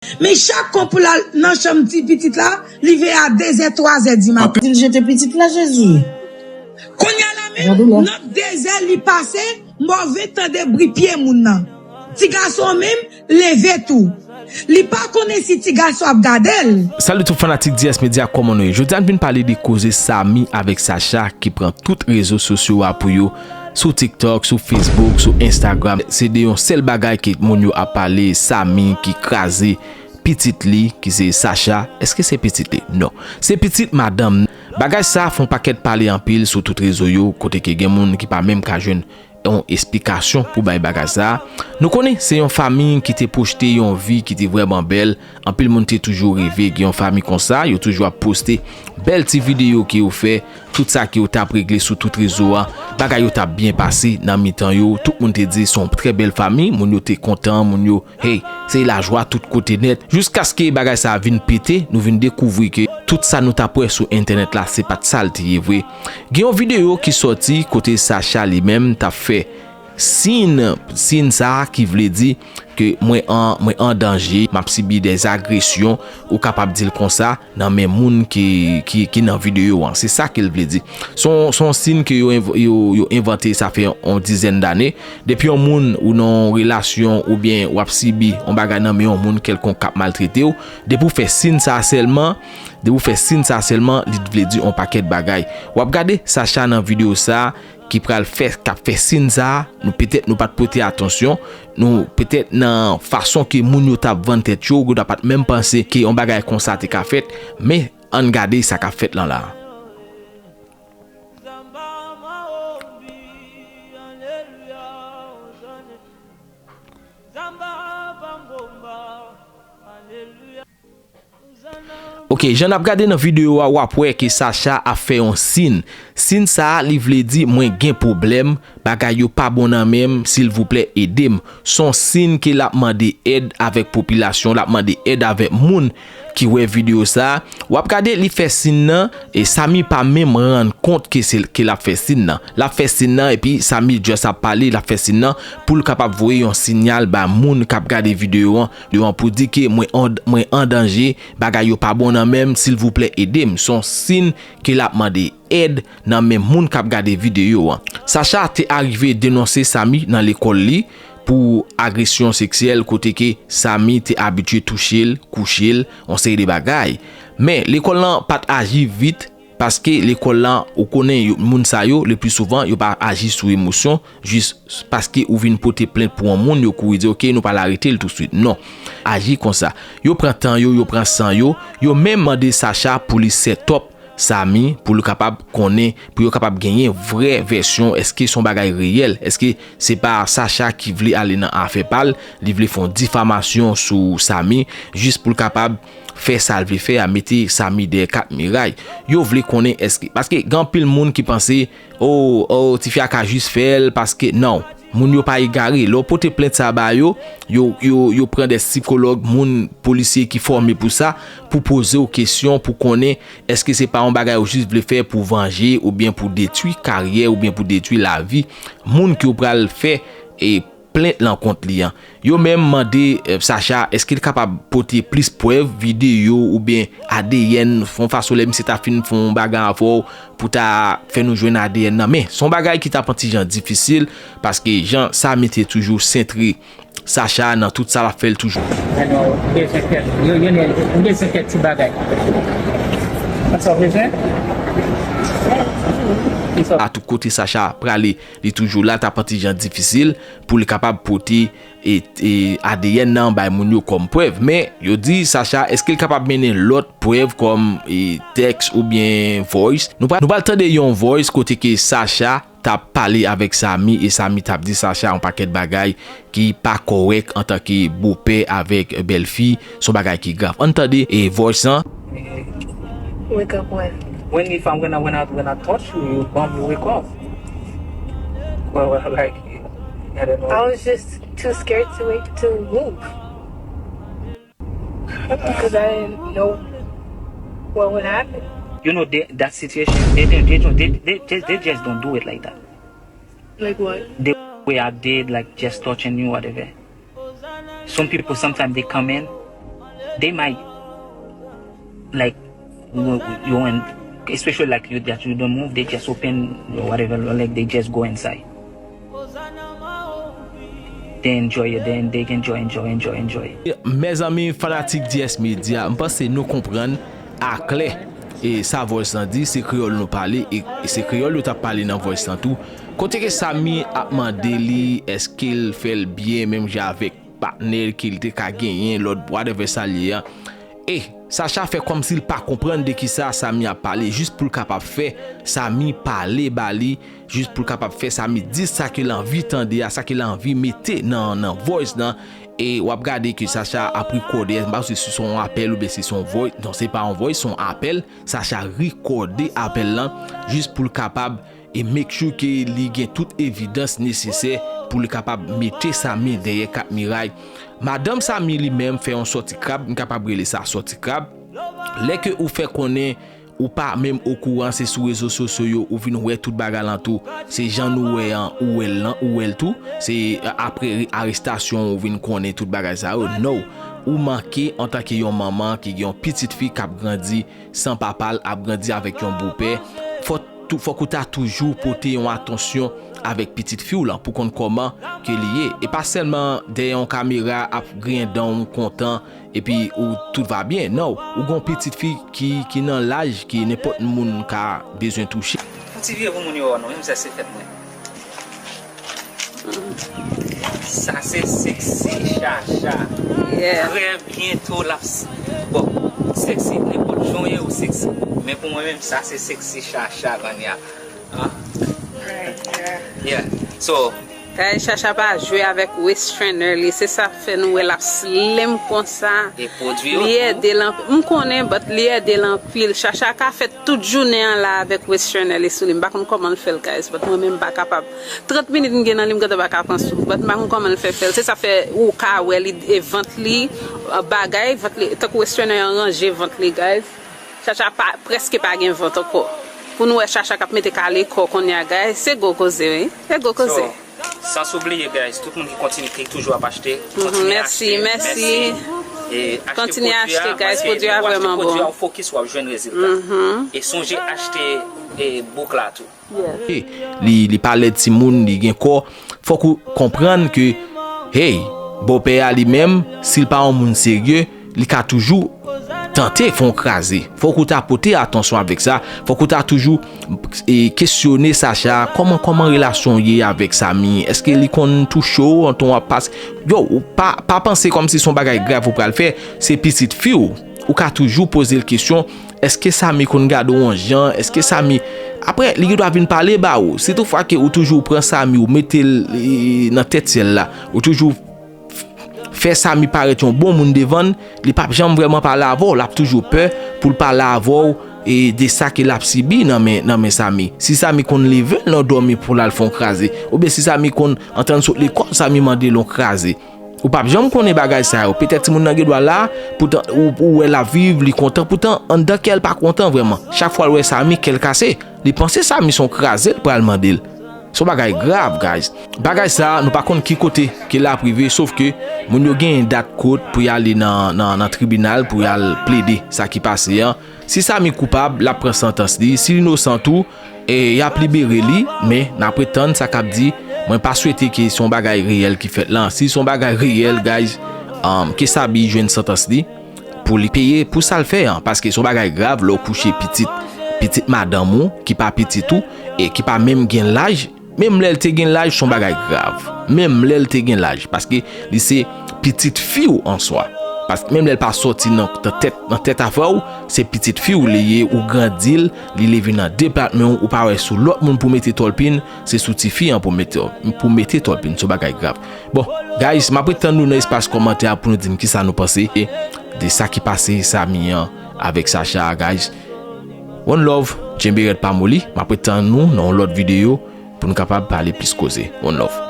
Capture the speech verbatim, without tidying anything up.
Men chak kou pou l al nan chanm ti pitit la, li veye a de zè, twa zè di maten. Di l jete pitit la, Jezi. Kounye a la menm, nan de zè li pase, m wè w vin tande bri pye moun nan. Ti gason an menm, leve tou. Li pa konnen si ti gason ap gade l. Salut tout fanatik D S Media, kòman nou ye? Jodi a n vin pale de koze Samy avèk Sacha ki pran tout rezo sosyo a pou yo, sou TikTok, sou Facebook, sou Instagram. Se de yon sèl bagay ke moun yo ap pale, Samy ki kraze pitit li, ki se Sacha. Èske se pitit li? Non. Se pitit madanm. Bagay sa fè yon pakèt pale anpil sou tout rezo yo, kote ke gen moun ki pa menm ka jwenn yon esplikasyon pou bay bagay sa. Nou konnen se yon fanmi ki te pwojte yon vi ki te vrèman bèl. Anpil moun te toujou reve gen yon fanmi konsa, yo toujou ap poste bèl ti videyo ke yo fè, tout sa ke yo t ap regle sou tout rezo a, bagay yo t ap byen pase nan mitan yo, tout moun te di se yon trè bèl fanmi, moun yo te kontan, moun yo, hey, se lajwa tout kote nèt, jiskaske bagay sa vin pete, nou vin dekouvri ke tout sa nou t ap wè sou entènèt la, se pa t sa l te ye vre. Gen yon videyo ki sòti kote Sacha li menm t ap fè sin, sin sa a ki vle di ke mwen an, mwen an danje, m ap sibi dèzagresyon, ou kapab di l konsa, nan men moun ki, ki, ki nan videyo an. Se sa ke l vle di. Se yon, se yon sin ke yo env-, yo, yo envante, sa fè yon dizèn dane. Depi yon moun ou nan yon relasyon oubyen w ap sibi yon bagay nan men yon moun kèlkonk k ap maltrete w, depi w fè sin sa a sèlman, depi w fè sin sa a sèlman, li vle di yon pakèt bagay. W ap gade Sacha nan videyo sa a, ki pral fè, k ap fè sin sa a, nou petèt nou pa t pote atansyon, nou petèt nan fason ke moun yo t ap vann tèt yo, yo ta pa t menm panse ke yon bagay konsa te ka fèt, men ann gade sa k ap fèt lan la. Ok, jan n ap gade nan videyo a, w ap wè ke Sacha ap fè yon sin. Sin sa a, li vle di mwen gen pwoblèm, bagay yo pa bon nan men m, silvouplè ede m. Se yon sin ke l ap mande èd avèk popilasyon, l ap mande èd avèk moun ki wè videyo sa a. W ap gade li fè sin nan, e Samy pa menm rann kont ke se ke l ap fè sin nan. L ap fè sin nan, epi Samy just ap pale, l ap fè sin nan, pou l kapab voye yon siyal ba moun k ap gade videyo an, videyo an pou di ke mwen an, mwen an danje, bagay yo pa bon nan men m, silvouplè ede m. Se yon sin ke l ap mande èd nan men moun k ap gade videyo an. Sacha te arive denonse Samy nan lekòl li pou agresyon seksyèl kote ke Samy te abitye touche l, kouche l, yon seri de bagay. Men lekòl lan pa t aji vit paske lekòl lan, ou konnen yo, moun sa yo, le pli souvan, yo pa aji sou emosyon, jis paske ou vin pote plent pou yon moun, yo kouri di, ok, nou pral arete l touswit. Non. Aji konsa. Yo pran tan yo, yo pran san yo, yo menm mande Sacha pou li set up Samy, pou li kapab konnen, pou yo kapab genyen vrè vèsyon, èske se yon bagay reyèl, èske se pa Sacha ki vle ale nan afè pa l, li vle fè yon difamasyon sou Samy, jis pou l kapab fè sa l vle fè a, mete Samy dèyè kat miray. Yo vle konnen èske, paske gen anpil moun ki panse, o, o, tifi a ka jis fè l, paske, non, moun yo pa egare. Lè w pote plent sa ba yo, yo, yo, yo pran de sikològ, moun, polisye ki fòme pou sa, pou poze w kesyon, pou konnen èske se pa yon bagay ou jis vle fè pou vanje, oubyen pou detwi karyè, oubyen pou detwi lavi moun ki w pral fè, e, plent lan kont li an. Yo menm mande, eh, Sacha, èske l kapab pote plis prèv, videyo oubyen A D N, yon fason lè misye ta fin fè yon bagay avè w pou ta fè nou jwenn A D N nan. Men, se yon bagay ki t ap yon ti jan difisil, paske jan Samy te toujou sentre Sacha nan tout sa l ap fè l toujou. Alò, ou bezwen kèk, yo, yo, ou bezwen kèk ti bagay. Sa w bezwen? A tout kote Sacha prale, li toujou la, t ap yon ti jan difisil pou li kapab pote, e, e, A D N nan bay moun yo kòm prèv. Men, yo di, Sacha, èske l kapab mennen lòt prèv kòm, e, tèks oubyen voice? Nou pral, nou pral tande yon voice kote ke Sacha t ap pale avèk Samy, e Samy t ap di Sacha yon pakèt bagay ki pa kòrèk antanke bopè avèk bèlfi, se yon bagay ki grav. Ann tande, e, voice lan. Wake up when? When if I'm gonna, when I, when I touch you, you bump, you wake up. Well, well, like, I don't know. I was just too scared to wake, to move. Because I didn't know what would happen. You know, they, that situation, they, they, they, they, they just don't do it like that. Like what? The way I did, like, just touching you, whatever. Some people, sometimes they come in, They might, like, you, you and especially like you that you don't move, they just open or whatever, like they just go inside. They enjoy it, then they enjoy, enjoy, enjoy, enjoy. Mezanmi, fanatik D S Media, m panse nou konprann aklè. E sa voice lan di, se kreyòl nou pale, e, e se kreyòl yo t ap pale nan voice lan tou. Kote ke Samy ap mande li, èske l fè l byen menm jan avèk patnè l ke l te ka genyen, lòt whatever sa l ye a. E Sacha fè kòmsi l pa konprann de kisa Samy ap pale, jis pou l kapab fè Samy pale ba li, jis pou l kapab fè Samy di sa ke l anvi tande a, sa ke l anvi mete nan, nan voice lan. E w ap gade ke Sacha ap rekòde, m pa si se yon apèl oubyen si se yon voice, non, se pa yon voice, se yon apèl. Sacha rekòde apèl lan, jis pou l kapab e make sure ke li gen tout evidans nesesè pou li kapab mete Samy dèyè kat miray. Madanm Samy li menm fè yon sòti krab, m kapab rele sa sòti krab. Lè ke ou fè konnen ou pa menm okouran, se sou rezo sosyo yo ou vin wè tout bagay lan tou. Se jan nou wè an, ou wè l lan, ou wè l tou. Se apre arestasyon ou vin konnen tout bagay sa yo. No, ou manke antanke yon manman ki gen yon pitit fi k ap grandi san papa l, ap grandi avèk yon bopè. Fò tou, fòk ou ta toujou pote yon atansyon avèk pitit fi w lan pou konn kòman ke li ye. E pa sèlman dèyè yon kamera ap griyen dan w kontan, epi ou tout va byen. Non, ou gon pitit fi ki, ki nan laj ke nenpòt moun ka bezwen touche. Fon ti vire pou moun yo wè non, menm sa se fèt mwen. Sa se sexy Chacha. Yeah. Trè byento l ap s-, bon, sexy, nenpòt jan w ye ou sexy. Men pou mwen menm, sa se sexy Chacha kounye a. An? Right, yeah. Yeah. So, Guys, Chacha pa jwe avèk waist trainer li. Se sa k fè nou wè l ap slim konsa. E pwodui yo tou. Li ede l anp-, m konnen, but li ede l anpil. Chacha ka fè tout jounen an la avèk waist trainer li sou li. M pa konn kòman l fè l, guys, but mwen menm m pa kapab. Trant minit m gen nan li, m gentan pa ka pran souf. But m pa konn kòman l fè fè l. Se sa fè ou ka wè li, e vant li, bagay, vant li, tankou waist trainer an ranje vant li, guys. Chacha pa, prèske pa gen vant ankò. Pou nou wè Chacha k ap mete kale kò kounye a, guys, se gwo koze, wi. Se gwo koze. So, sans oubliye, guys, tout moun ki kontinye, ki toujou ap achte, mhm, kontinye achte. Mèsi, mèsi. E achte pwodui a, guys, paske lè w achte pwodui a, w fokis, w ap jwenn rezilta. Mhm. E sonje achte, e, bouk la tou. Yes. Li, li pa lèd timoun, li gen kò. Fòk ou konprann ke, hey, bòpè a li menm, si l pa yon moun serye, li ka toujou tante fè w kraze. Fòk ou ta pote atansyon avèk sa. Fòk ou ta toujou, e, kesyone Sacha, kòman, kòman relasyon w ye avèk Samy? Èske li konn touche w, antan w ap pase? Yo, ou pa, pa panse kòmsi se yon bagay grav ou pral fè. Se pitit fi w. Ou ka toujou poze l kesyon, èske Samy konn gade w yon jan? Èske Samy, apre, li gendwa vin pale ba ou. Si toutfwa ke ou toujou pran Samy, ou mete l, e, nan tèt syèl la, ou toujou fè Samy parèt yon bon moun devan l, li p ap janm vrèman pale avè w, l ap toujou pè pou l pale avè w, e, de sa ke l ap sibi nan men, nan men Samy. Si Samy konn leve l nan dòmi pou l al fè yon kraze, oubyen si Samy konn antan l sot lekòl, Samy mande l yon kraze. Ou p ap janm konnen bagay sa yo. Petèt timoun nan gendwa la, poutan ou, ou wè l ap viv, li kontan, poutan anndan kè l pa kontan vrèman. Chak fwa l wè Samy, kè l kase. Li panse Samy se yon kraze l pral mande l. Se yon bagay grav, guys. Bagay sa, nou pa konn ki kote ke l ap rive, sof ke moun yo genyen dat kot pou y ale nan, nan, nan tribinal, pou y al plede sa ki pase an. Si Samy koupab, l ap pran santans li. Si l inosan tou, e, y ap libere li, men n ap ret tann sa k ap di. Mwen pa swete ke se yon bagay reyèl ki fèt la. Si se yon bagay reyèl, guys, um, ke Samy jwenn santans li, pou li peye pou sa l fè an, paske se yon bagay grav lè w kouche pitit, pitit madanm ou, ki pa pitit ou, e ki pa menm gen laj, menm lè l te gen laj, se yon bagay grav. Menm lè l te gen laj, paske li se pitit fi w an swa. Paske menm lè l pa sòti nan, nan tèt, nan tèt afè w, se pitit fi w li ye, ou grandi l, li leve nan de plat men w, ou pa wè sou lòt moun pou mete tòlpin, se sou tifi an pou mete, pou mete tòlpin, se yon bagay grav. Bon, guys, m ap ret tann nou nan espas kòmantè a pou nou di m kisa nou panse de sa ki pase Samy an avèk Sacha a, guys. One love, tchenbe rèd pa moli, m ap ret tann nou nan yon lòt videyo pou nou kapab pale plis koze. One love.